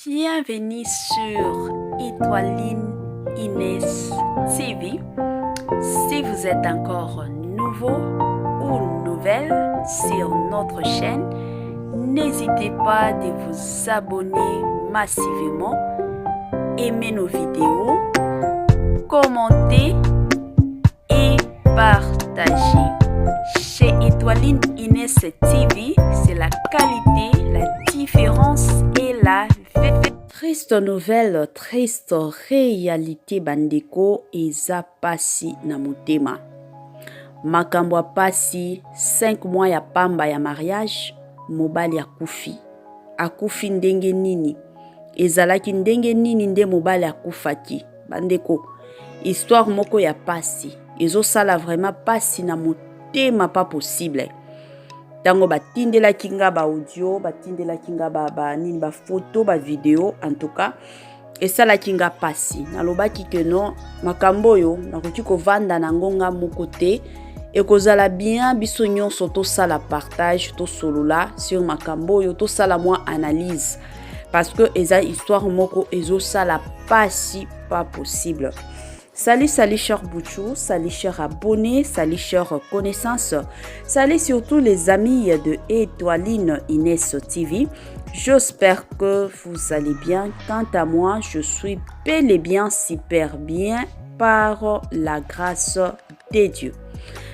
Bienvenue sur Étoiline Inès TV. Si vous êtes encore nouveau ou nouvelle sur notre chaîne, n'hésitez pas de vous abonner massivement, aimer nos vidéos, commenter et partager. Chez Étoiline Inès TV, c'est la qualité, la différence et la Triste nouvelle, triste réalité bandeko eza pasi na motema. Makambo ya pasi, 5 mois ya pamba ya mariage, mobali akufi. Akufi ndenge nini? Ezalaki ndenge nini nde mobali akufaki? Bandeko, histoire moko ya pasi ezosala vraiment pasi na motema, pas possible. Ntango batindelaki nga ba audio, batindelaki nga ba nini, bafoto, bavideo, en tout cas esalaki nga pasi. Nalobaki ke non, makambo oyo nakoki kovanda nango nga moko te, ekozala bien biso nyonso tosala partage, tosolola sur makambo oyo, tosala mwa analyse, parce que eza histoire moko ezosala pasi, pas possible. Salut, salut cher Bouchou, salut cher abonné, salut cher connaissance, salut surtout les amis de Étoiline Inès TV. J'espère que vous allez bien. Quant à moi, je suis bel et bien super bien par la grâce de Dieu.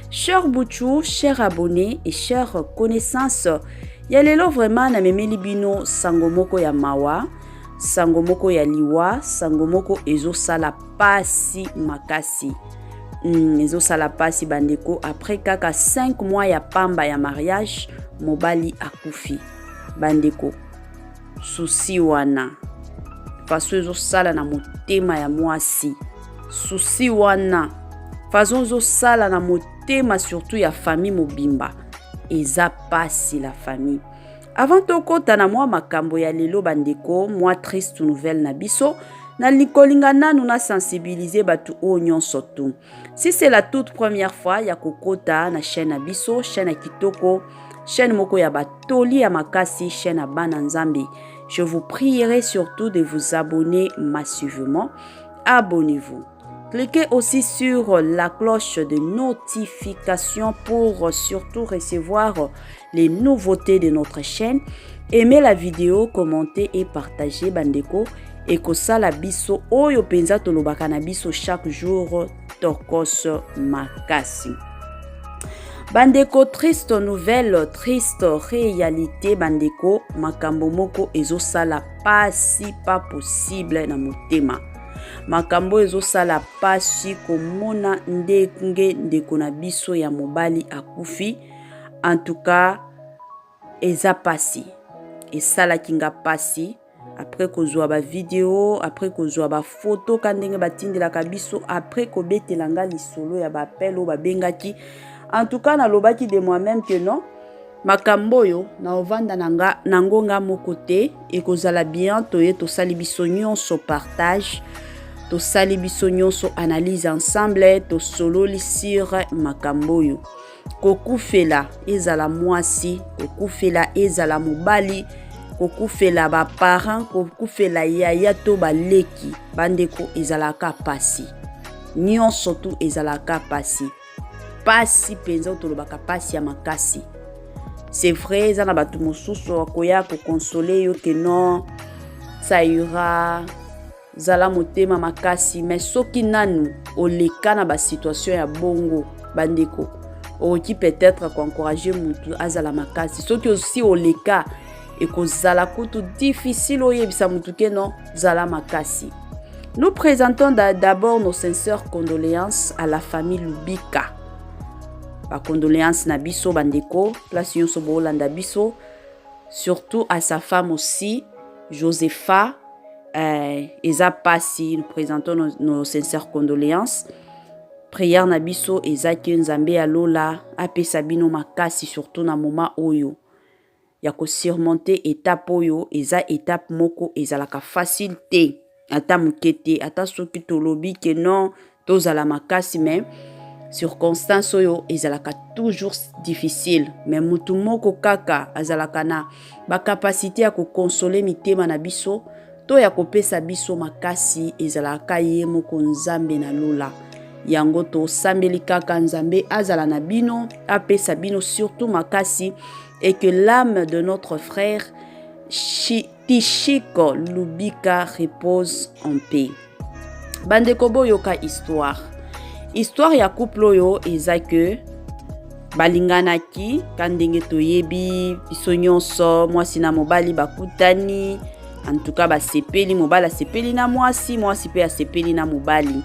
Cher Bouchou, cher abonné et cher connaissance, ya lelo vraiment namemeli bino sango moko ya mawa, sango moko ya liwa, sango moko ezosala pasi makasi. Ezosala pasi bandeko, après kaka 5 mois ya pamba ya mariage, mobali akufi. Bandeko, souci wana façon ezosala na motema ya mwasi, souci wana façon ezosala na motema surtout ya famille mobimba, eza pasi la famille. Avant tokɔta na mwa makambo ya lelo bandeko, mwa triste nouvelle na biso, nakolinga nanu na sensibiliser bato oyo nyonso tu. Si c'est la toute première fois ya kokota na chaîne na biso, chaîne ya kitoko, chaîne moko ya batoli ya makasi, chaîne ya bana Nzambe, je vous prierai surtout de vous abonner massivement. Abonnez-vous. Cliquez aussi sur la cloche de notification pour surtout recevoir les nouveautés de notre chaîne. Aimez la vidéo, commentez et partagez bandeko. Ekosala biso oyo penza tolobaka na biso chaque jour, tokos makasi. Bandeko, triste nouvelle, triste réalité bandeko, makambo moko ezosala pasi, pas possible na motema. Makambo ezosala pasi komona ndenge ndeko na biso ya mobali akufi. En tout cas eza pasi, esalaki nga pasi après kozwa bavideo, après kozwa bafoto ka ndenge batindelaka biso, après kobetela nga lisolo ya baappel oyo babengaki. En tout cas nalobaki de moi-même que non, makambo oyo naovanda na nango nga moko te, ekozala bien toye tosali biso nyonso partage, tosali biso nyonso analyse ensemble, tosololi sur makambo oyo. Kokufela ezala mwasi, kokufela ezala mobali, kokufela baparent, kokufela yaya to baleki, bandeko, ezalaka pasi. Nyonso tu ezalaka pasi, pasi mpenza oyo tolobaka pasi ya makasi. C'est vrai, eza na bato mosusu akoya koconsoler yo ke non, ça ira, zala motema makasi, mais soki nanu oleka na basituation ya bongo bandeko, okoki peut-être koencourager mutu azala makasi. Soki osi oleka, ekozala kutu difficile oyebisa mutu ke non, zala makasi. Nous présentons d'abord nos sincères condoléances à la famille Lubika. Bacondoléance na biso bandeko, place nyonso boolanda biso, surtout à sa femme aussi, Josepha. Eza pasi, nous présentons nos sincères condoléances. Prière na biso eza ke Nzambe ya lola apesa bino makasi, surtout na moment oyo ya kosurmonter étape oyo. Eza étape moko ezalaka facile te, ata moke te. Ata soki tolobi ke non, tozala makasi, mais circonstance oyo ezalaka toujours difficile. Mais mutu moko kaka azalaka na bacapacité ya koconsoler mitema na biso. To ya kopesa biso makasi ezalaka ye moko Nzambe na lola. Yango tosambeli kaka Nzambe azala na bino, apesa bino surtout makasi et que l'âme de notre frère Tishiko Lubika repose en paix. Bandeko boyoka histoire. Histoire ya couple oyo eza que balinganaki ka ndenge toyebi biso nyonso, mwasi na mobali bakutani, en tout cas basepeli, mobali asepeli na mwasi, mwasi mpe asepeli na mobali.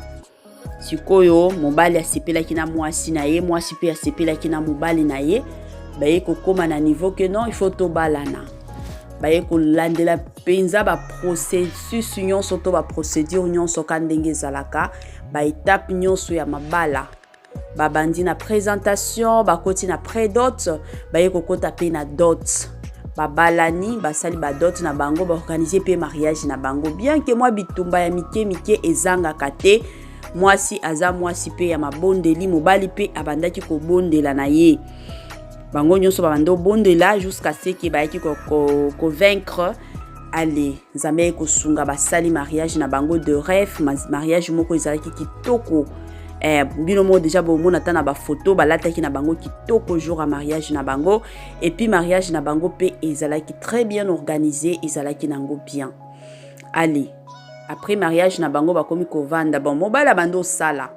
Sikoyo mobali asepelaki na mwasi na ye, mwasi mpe asepelaki na mobali na ye. Baye kokóma na niveau que non, il faut tobalana. Baye kolandela mpenza baprocessus nyonso to baprocédure nyonso ka ndenge ezalaka, baétape nyonso ya mabala. Babandi na présentation, bakoti na pré-dot, baye kokota mpe na dot, babalani, basali badot na bango, baorganiser mpe mariage na bango. Bien que mwa bitumba ya mike mike ezangaka te, mwasi aza mwasi mpe ya mabondeli, mobali mpe abandaki kobondela na ye, bango nyonso babandi obondela jusqu'à ce que bayaki kovaincre. Ale, Nzambe aye kosunga, basali mariage na bango de rêve, mariage moko ezalaki kitoko. Bino moko déjà bomona ata na bafoto, balataki na bango kitoko jour ya mariage na bango. Et puis mariage na bango mpe ezalaki très bien organisé, ezalaki nango bien. Ale, après mariage na bango, bakomi kovanda. Bon, mobali abandi osala.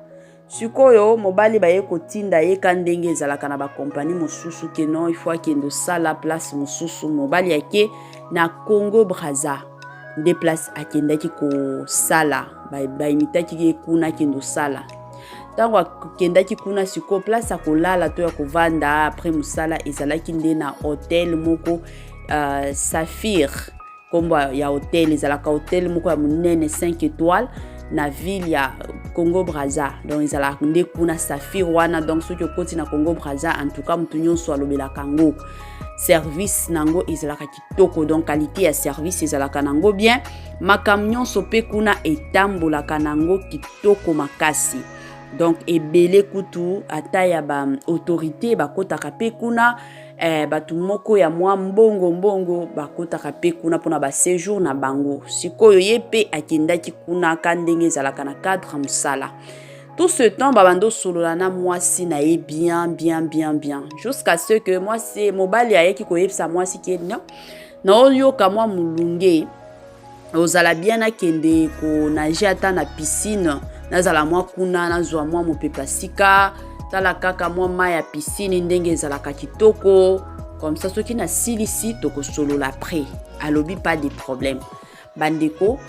Sikoyo mobali baye kotinda ye ka ndenge ezalaka na bakompani mosusu que non, il faut akende osala place mosusu. Mobali ake na Congo Braza, nde place akendaki kosala. Baimitaki ye kuna akende osala. Ntango akendaki kuna, sikoyo place ya kolala to ya kovanda après mosala ezalaki nde na hotel moko, Saphir nkombo ya hotel. Ezalaka hotel moko ya monene, 5 étoiles, na ville ya Congo Braza. Donc ezalaka nde kuna, Saphir wana. Donc soki okoti na Congo Braza, en tout cas motu nyonso alobelaka yango, service nango ezalaka kitoko. Donc qualité ya service ezalaka nango bien, makambo nyonso mpe kuna etambolaka nango kitoko makasi. Donc ebele kutu ata ya baautorité bakotaka mpe kuna, bato moko ya mwa mbongo mbongo bakotaka mpe kuna mpona baséjour na bango. Sikoyo ye mpe akendaki kuna ka ndenge ezalaka na cadre ya mosala. Tout ce temps babandi osolola na mwasi na ye bien, bien, bien, bien, jusqu'à ce que mwasi, mobali ayaki koyebisa mwasi que non, naoyoka mwa molunge, ozala bien, nakende konager ata na piscine, nazala mwa kuna, nazwa mwa mopepe sika, tala kaka mwa mai ya piscine ndenge ezalaka kitoko. Comme ça soki nasilisi, tokosolola après. Alobi pas de problème. Bandeko,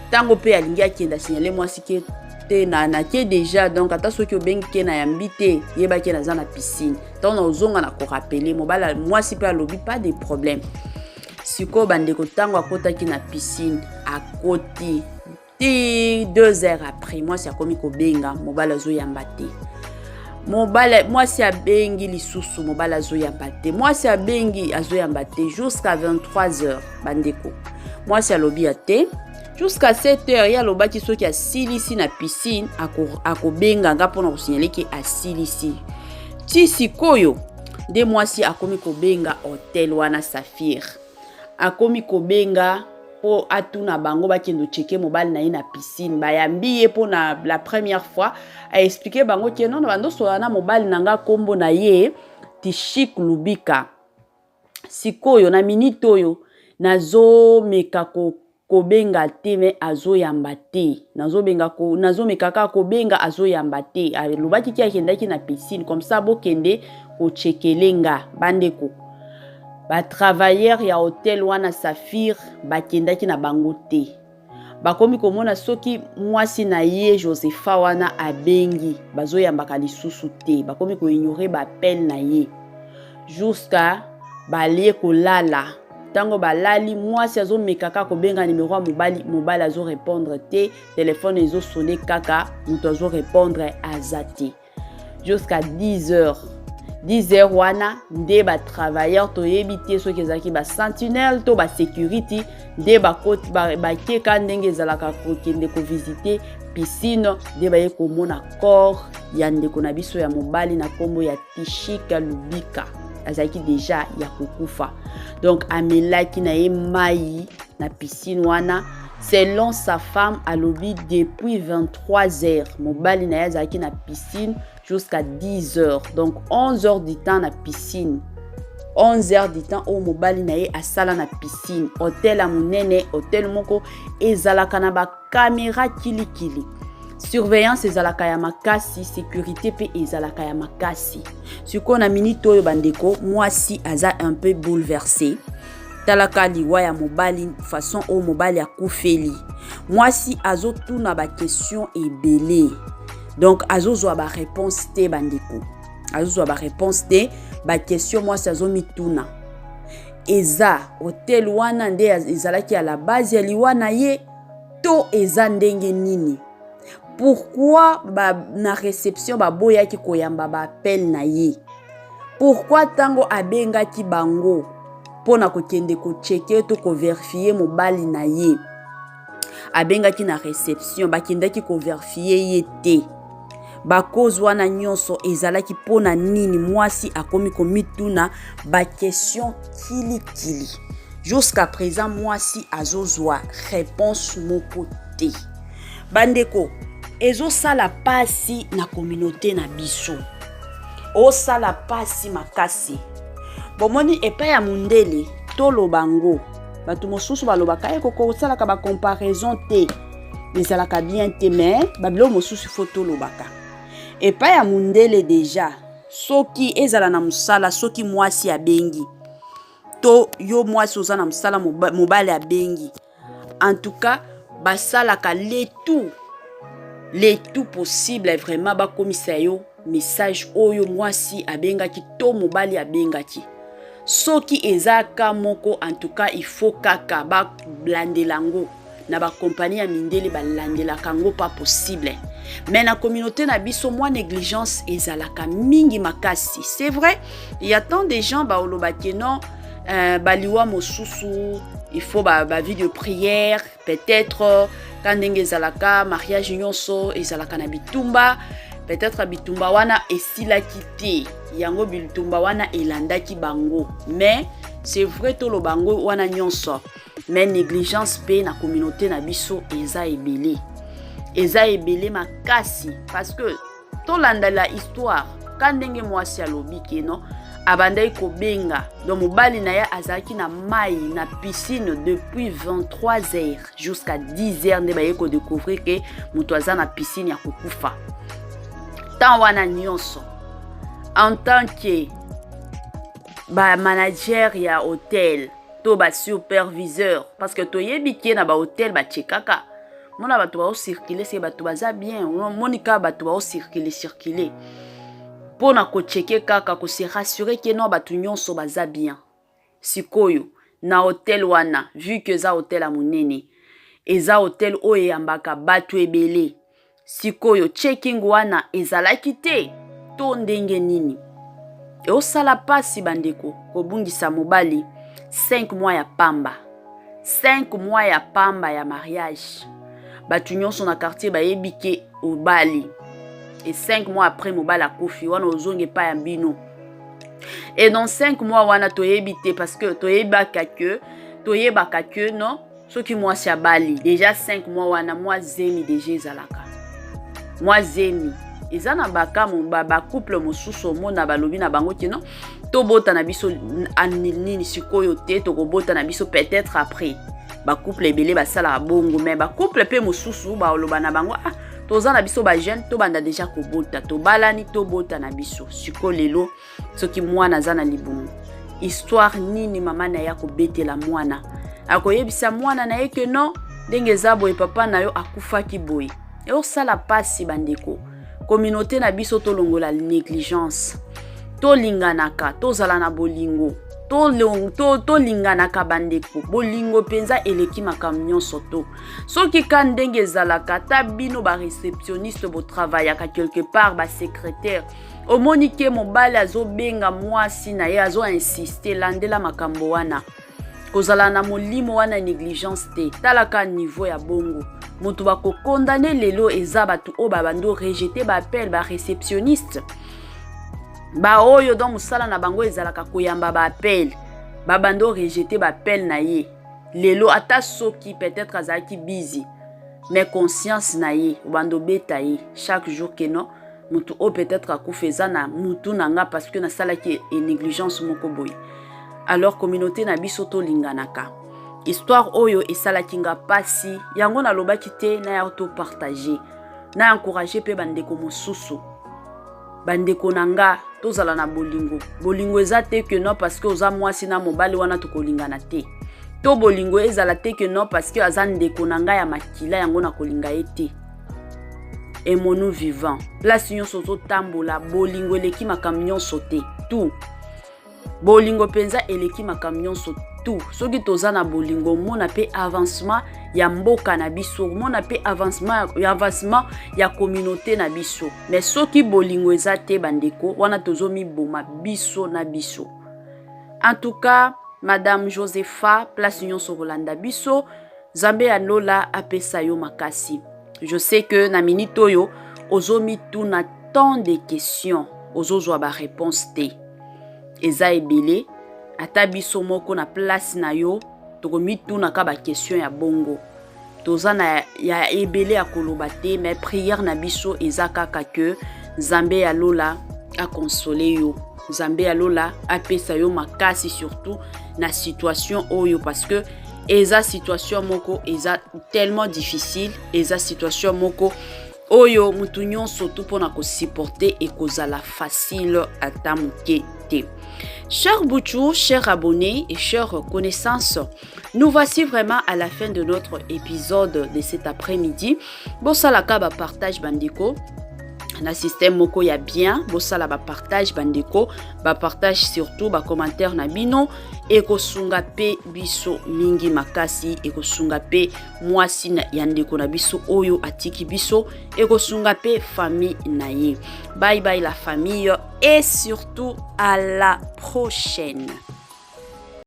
ntango mpe alingi akende, asignaler mwasi que te, na nake déjà. Donc ata soki obengi que na yambi te, yebaki naza na piscine, ntango na ozonga na korappeler. Mobali, mwasi mpe alobi pas de problème. Sikoyo bandeko, ntango akotaki na piscine, akoti ti 2 heures après, mwasi akomi kobenga, mobali azoyamba te. Mobali, mwasi abengi lisusu, mobali azoyamba te. Mwasi abengi, azoyamba te, jusqu'à 23 heures. Bandeko, mwasi alobi ya te, jusqu'à 7 heures ye alobaki soki asilisi na piscine, akobenga nga mpona kosignaler que asilisi. Ti sikoyo nde mwasi akomi kobenga hotel wana Saphir, akomi kobenga mpo atuna bango bakende ochecker mobali na ye na piscine. Bayambi ye mpo na la première fois, aexpliquer bango que non, bandosola na mobali na nga, nkombo na ye Tishik Lubika. Sikoyo na minute oyo nazomeka kobenga te, mais azoyamba te. Nazomeka kaka kobenga, azoyamba te. Alobaki que akendaki na piscine, comme ça bokende kocheckela nga. Bandeko, batravailleur ya hotel wana Saphir bakendaki na bango te. Bakomi komona soki mwasi na ye Josepha wana abengi, bazoyambaka lisusu te, bakomi koignorer baappel na ye, jusqu'à balie kolala. Ntango balali, mwasi azomeka kaka kobenga nimero ya mobali, mobali azorépondre te. Telefone ezosonner kaka, moto azorépondre aza te, jusqu'à 10 heures. 10 heures wana nde batravailleur, toyebi te soki ezalaki basentinelle to basécurité, nde bakeka ndenge ezalaka kokende kovisiter piscine, nde baye komona corps ya ndeko na biso ya mobali na nkombo ya Tishika Lubika. Azalaki déjà ya kokufa. Donc amelaki na ye mai. na piscine wana. Selon sa femme, alobi depuis 23 heures mobali na ye azalaki na piscine jusqu'à 10 heures, donc 11 heures du temps na piscine, 11 heures du temps oyo mobali na ye asala na piscine. Hotel ya monene, hotel moko ezalaka na bacaméra kilikili, surveillance ezalaka ya makasi, sécurité mpe ezalaka ya makasi. Sikoyo na minute oyo, bandeko, mwasi aza un peu bouleversé. Talaka liwa ya mobali, façon oyo mobali akufeli. Mwasi azotuna baquestion ebele, donc azozwa baréponse te. Bandeko, azozwa baréponse te. Baquestion mwasi azomituna eza: hotel wana nde ezalaki ya la base ya liwa na ye to eza ndenge nini? Pourquoi na réception baboyaki koyamba baappel na ye? Pourquoi ntango abengaki bango mpona kokende kochecker to kovérifier mobali na ye, abengaki na réception, bakendaki kovérifier ye te? Bacause wana nyonso ezalaki mpona nini? Mwasi akomi komituna baquestion kilikili. Jusqu'à présent mwasi azozwa réponse moko te. Bandeko, ezosala pasi na communauté na biso, osala pasi makasi. Bomoni, epai ya mondele, toloba ngo, bato mosusu balobaka ekoko kosalaka bacomparaison te, ezalaka bien te, mais babiloko mosusu faut tolobaka. Epai ya mondele déjà, soki ezala na mosala, soki mwasi abengi to yo mwasi oza na mosala, mobali abengi, en tout cas basalaka le tout possible vraiment bakomisa yo message oyo mwasi abengaki to mobali abengaki. Soki eza ka moko, en tout cas il faut kaka balandela yango. Na bakompani ya mindele balandelaka yango, pas possible. Mais na communauté na biso, mwa négligence ezalaka mingi makasi. C'est vrai, il y a tant de gens baolobaki non, baliwa mosusu il faut ba vie de prière. Peut-être ka ndenge ezalaka, mariage nyonso ezalaka na bitumba. Peut-être bitumba wana esilaki te, yango bitumba wana elandaki bango. Mais c'est vrai, toloba yango wana nyonso, mais négligence mpe na communauté na biso eza ebele, eza ebele makasi. Parce que tolandela histoire ka ndenge mwasi alobi ke non, abandaki kobenga, donc mobali na ye azalaki na mai na piscine depuis 23 heures jusqu'à 10 heures nde baye kodécouvrir ke moto aza na piscine ya kokufa. Temps wana nyonso, en tant que bamanager ya hotel to basuperviseur, parce que toyebi ke na bahotel bacheckaka, mona bato baocirculer, seke bato baza bien, omoni kaka bato baocirculer circuler mpo na kochecker, kaka kose rassurer ke no, bato nyonso baza bien. Sikoyo na hotel wana, vu ke eza hotel ya monene, eza hotel oyo eyambaka bato ebele, sikoyo checking wana ezalaki te to ndenge nini? Eosala mpasi, bandeko, kobungisa mobali 5 mois ya pamba, 5 mois ya pamba ya mariage. Bato nyonso na quartier bayebi ke obali, et 5 mois après mobali akufi. Wana ozongi epai ya bino, et dans 5 mois wana toyebi te, parce que toyebaka ke non, soki mwasi abali déjà, 5 mois wana mwa zemi déjà ezalaka, mwa zemi eza na baka. Bacouple mosusu omona balobi na bango ke non, tobota na biso nini sikoyo te, tokobota na biso peut-être après. Bacouple ebele basalaka bongo. Mais bacouple mpe mosusu baloba na bango: ah, toza na biso bajeune, tobanda déjà kobota, tobalani, tobota na biso sikoyo. Lelo soki mwana aza na libumu, histoire nini mama na ye akobetela mwana? Akoyebisa mwana na ye ke non, ndenge eza boye, papa na yo akufaki boye. Eosala mpasi, bandeko. Communauté na biso, tolongola négligence, tolinganaka, tozala na bolingo, tolinganaka bandeko. Bolingo mpenza eleki makambo nyonso. To soki ka ndenge ezalaka, ata bino baréceptionniste botravaillaka quelque part, basecrétaire, omoni ke mobali azobenga mwasi na ye, azoinsister, landela makambo wana. Kozala na molimo wana négligence te. Talaka niveau ya bongo, moto bakocondamner lelo eza bato oyo babandi orejeter baappel, baréceptionniste baoyo donc mosala na bango ezalaka koyamba baappel, babandi orejeter baappel na ye. Lelo ata soki peut-être azalaki busy, mais conscience na ye obanda obeta ye chaque jour que non, mutu oyo peut-être akufa eza na mutu na nga parce que nasalaki négligence moko boye. Alors communauté na biso, tolinganaka. Histoire oyo esalaki nga mpasi, yango nalobaki te naya topartage, na encourage mpe bandeko mosusu. Bandeko na nga, tozala na bolingo. Bolingo eza te que non, parce que oza mwasi na mobali wana tokolingana te, to bolingo ezala te que non, parce que aza ndeko na ngai ya makila, yango nakolinga ye te. Aimons-nous vivant. Place nyonso ozotambola, bolingo eleki makambo nyonso te tout. Bolingo mpenza eleki makambo nyonso tout. Soki toza na bolingo, omona mpe avancement ya mboka na biso, omona mpe avancement ya communauté na biso. Mais soki bolingo eza te, bandeko, wana tozomiboma biso na biso. En tout cas, Madame Josepha, place nyonso kolanda biso, Nzambe ya lola apesa yo makasi. Je sais que na minute oyo ozomituna tant de questions, ozozwa baréponse te, eza ebele. Ata biso moko na place na yo tokomitunaka baquestion ya bongo. Toza na ya ebele ya koloba te, mais prière na biso eza kaka ke Nzambe ya lola akonsole yo, Nzambe ya lola apesa yo makasi, surtout na situation oyo, parce que eza situation moko eza tellement difficile. Eza situation moko oyo mutu nyonso tu mpona kosupporter ekozala facile ata moke te. Cher Bouchou, chers abonnés et chères connaissances, nous voici vraiment à la fin de notre épisode de cet après-midi. Bosalaka ba partage, bandeko, na système moko ya bien. Bosala bapartage, bandeko, bapartage, surtout bacommentaire na bino ekosunga mpe biso mingi makasi, ekosunga mpe mwasi ya ndeko na biso oyo atiki biso, ekosunga mpe famille na ye. Bye bye la famille et surtout à la prochaine.